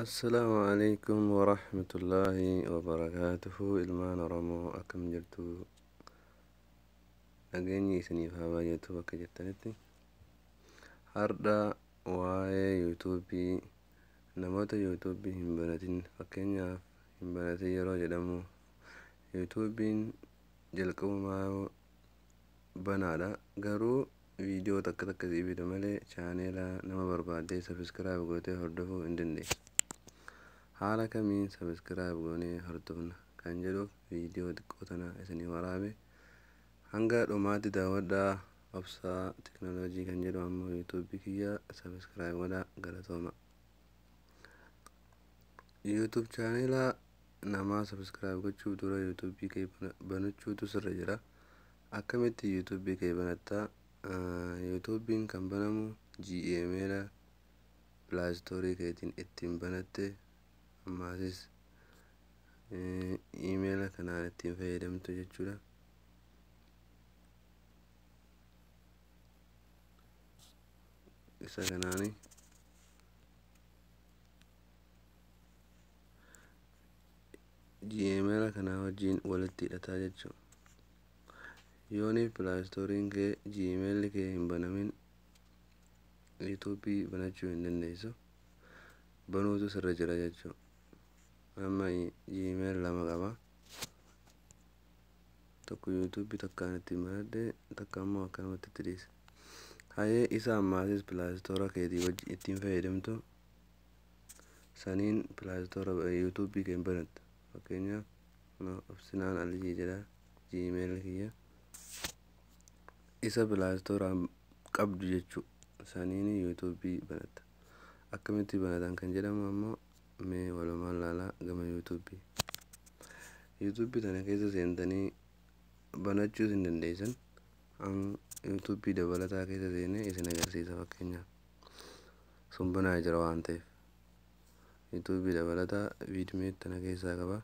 Assalaamu alaikum warahmatullaahi wabarakaatuhu. Ilmaan Oromoo, akkam jirtu? Nageenyi isiniif haa baay'atu bakka jirtanitti. Har'a waa'ee YouTubeii, namoota YouTubeii hin banatin, fakkeenyaaf hin banatin yeroo jedhamu, YouTubeiin jalqabumaa banaadha, garuu viidiyoo takka takka sii fida malee channela nama barbaaddee subscribe gootee hordofuu hin dandeessu. Haala kamiin subscribe goonee hordofna kan jedhuuf viidiyoo xiqqoo tana isinii waraabe. Hanga dhumaatti daawwadhaa. Obsaa Teknooloojii kan jedhu ammoo YouTubeii kiyya subscribe godhaa. Galatooma. YouTube channela namaa subscribe gochuuf dura YouTubeii kee banachuutu sirra jira. Akkamitti YouTubeii kee banattaa? YouTubeiin kan banamu Gmaila Play Storeii keetiin ittiin banatte, ammaasis emaila kanaan ittiin fayyadamtu jechuudha. Isa kanaani Gmaila kanaa wajjiin walitti hidhataa jechuudha. Yooniif Play Storeiin kee, Gmailli kee hin banamin, YouTubeii banachuu hin dandeessu. Banuutu sirra jira jechuudha. Amma Gmail lama qaba. Tokko YouTubeii takkaan ittiin banadhe, takka ammoo akkanumatti itti dhiise. Hayee, isa ammaasis Play Store keetii wajji ittiin fayyadamtu saniin Play Store YouTubeii kee hin banatta. Fakkeenyaaf, Obsinaan Aliyyi jedha Gmail kiyya. Isa Play Storeaan qabdu jechuu, saniin YouTubeii banatta. Akkamitti banatan kan jedhamu ammoo mee walumaan laalaa. Gama YouTubeii, YouTubeii tana keessa seentanii banachuus hin dandeessan. YouTubeii dabalataa keessa seenee isin agarsiisa. Fakkeenyaaf, sun banaa jira waan ta'eef, YouTubeii dabalataa VidMate tana keessaa qaba.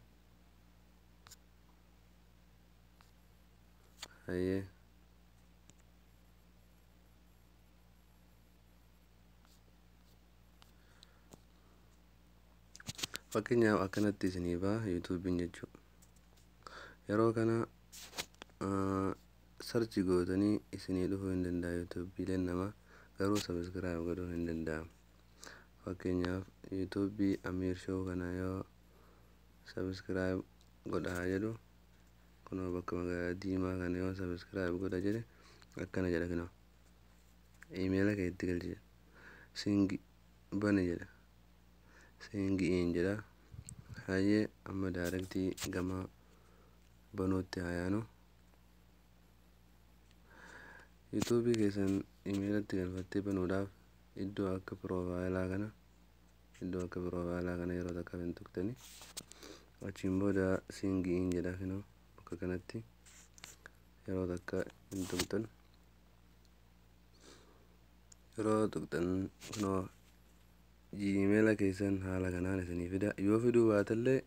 Hayyee, fakkeenyaaf akkanatti isinii ba'a YouTubeiin jechuudha. Yeroo kana search gootanii isinii dhufuu hin danda'a YouTubeiileen namaa, garuu subscribe godhuun hin danda'amu. Fakkeenyaaf, YouTubeii Amiir Show kana yoo subscribe godhaa jedhu, kunoo bakka magaalaa diimaa kana yoo subscribe godha jedhe, akkana jedha. Kunoo emaila kee itti galchi jedha, sign bani jedha, sign in jedha. Hayyee, amma directii gama banuutti haa yaanu. YouTubeii keessan emailatti galfattee banuudhaaf iddoo akka profileaa kana, iddoo akka profileaa kana yeroo takkaaf hin tuqxani. Achiin booda sign in jedha. Kunoo bakka kanatti yeroo takka hin tuqxan. Yeroo tuqxan kunoo Gmaila keessan haala kanaan isinii fida. Yoo fiduu baatellee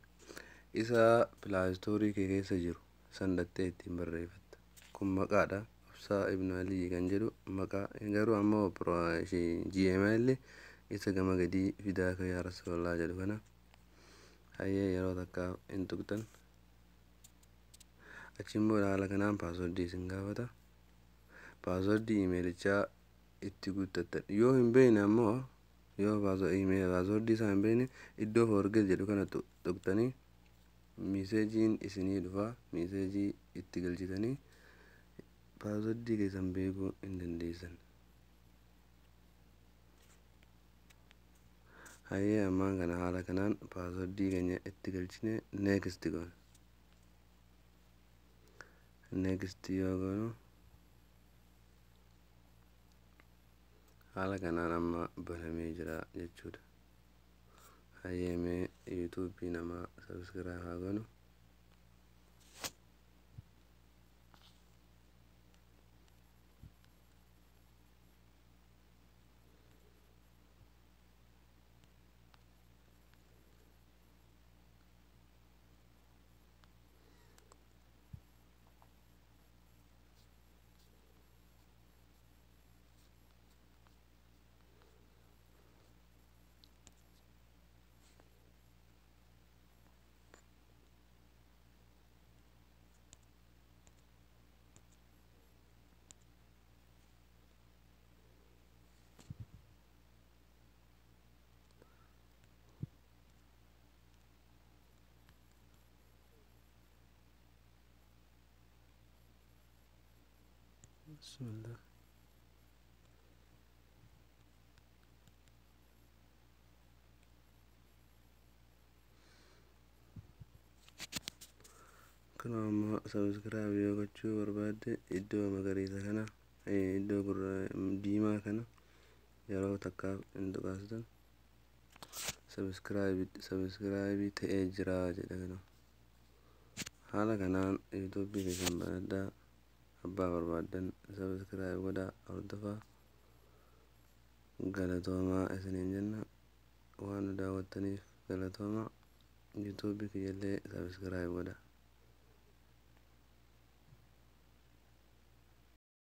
isa Play Storeii kee keessa jiru san dhattee ittiin barreeffatta. Kun maqaadha. Obsaa Ibnu Aliyyi kan jedhu maqaa, garuu ammoo Gmailli isa gama gadii fidaa ka yaa rasulallah jedhu kana. Hayyee, yeroo takkaaf hin tuqxan. Achiin booda haala kanaan passwordii isin gaafata. Passwordii emailichaa itti guuttattan. Yoo hin beekne ammoo, yoo passwordii isaa hin beekne, iddoo forget jedhu kana tuqxanii messageiin isinii dhufa. Messageii itti galchitanii passwordii keessan beekuu hin dandeessan. Hayyee, ammaan kana haala kanaan passwordii keenya itti galchine next goona. Next yoo goonu, haala kanaan amma banamee jira jechuudha. Hayyee, mee YouTubeii namaa subscribe haa goonu. Bismillah. Kun ammoo subscribe yoo gochuu barbaadde, iddoo magariisa kana, iddoo diimaa kana yeroo takkaaf hin tuqaastan, subscribe ta'ee jira jedha. Kana haala kanaan YouTubeii keessan banadhaa, abbaa barbaaddan subscribe godhaa, hordofaa. Galatoomaa isiniin jenna. Waan nu daawwattaniif galatoomaa. YouTubeii kiyyallee subscribe godhaa.